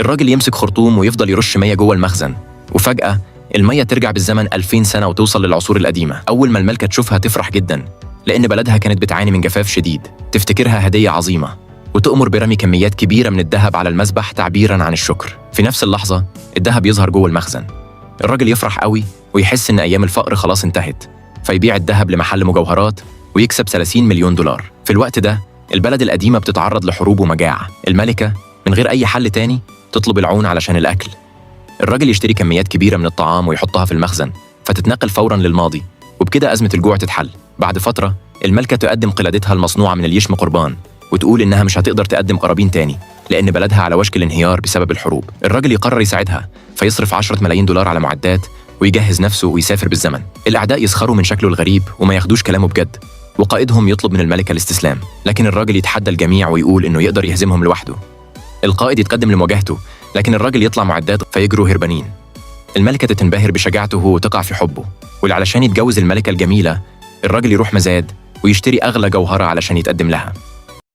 الراجل يمسك خرطوم ويفضل يرش مية جوه المخزن، وفجأة المية ترجع بالزمن 2000 سنة وتوصل للعصور القديمة. أول ما الملكة تشوفها تفرح جدا، لأن بلدها كانت بتعاني من جفاف شديد. تفتكرها هدية عظيمة وتؤمر برمي كميات كبيرة من الذهب على المذبح تعبيرا عن الشكر. في نفس اللحظة الذهب يظهر جوه المخزن. الراجل يفرح قوي ويحس إن أيام الفقر خلاص انتهت، فيبيع الذهب لمحل مجوهرات ويكسب 30 مليون دولار. في الوقت ده البلد القديمة بتتعرض لحروب ومجاعة. الملكة من غير أي حل تاني تطلب العون علشان الأكل. الراجل يشتري كميات كبيرة من الطعام ويحطها في المخزن، فتتنقل فورا للماضي، وبكده أزمة الجوع تتحل. بعد فترة الملكة تقدم قلادتها المصنوعة من اليشم قربان، وتقول إنها مش هتقدر تقدم قرابين تاني لأن بلدها على وشك الانهيار بسبب الحروب. الراجل يقرر يساعدها، فيصرف 10 ملايين دولار على معدات ويجهز نفسه ويسافر بالزمن. الأعداء يسخروا من شكله الغريب وما ياخدوش كلامه بجد، وقائدهم يطلب من الملكة الاستسلام، لكن الراجل يتحدى الجميع ويقول إنه يقدر يهزمهم لوحده. القائد يتقدم لمواجهته، لكن الراجل يطلع معدات فيجروا هربانين. الملكة تنبهر بشجاعته وتقع في حبه، ولعلشان يتجوز الملكة الجميلة الراجل يروح مزاد ويشتري أغلى جوهرة علشان يتقدم لها.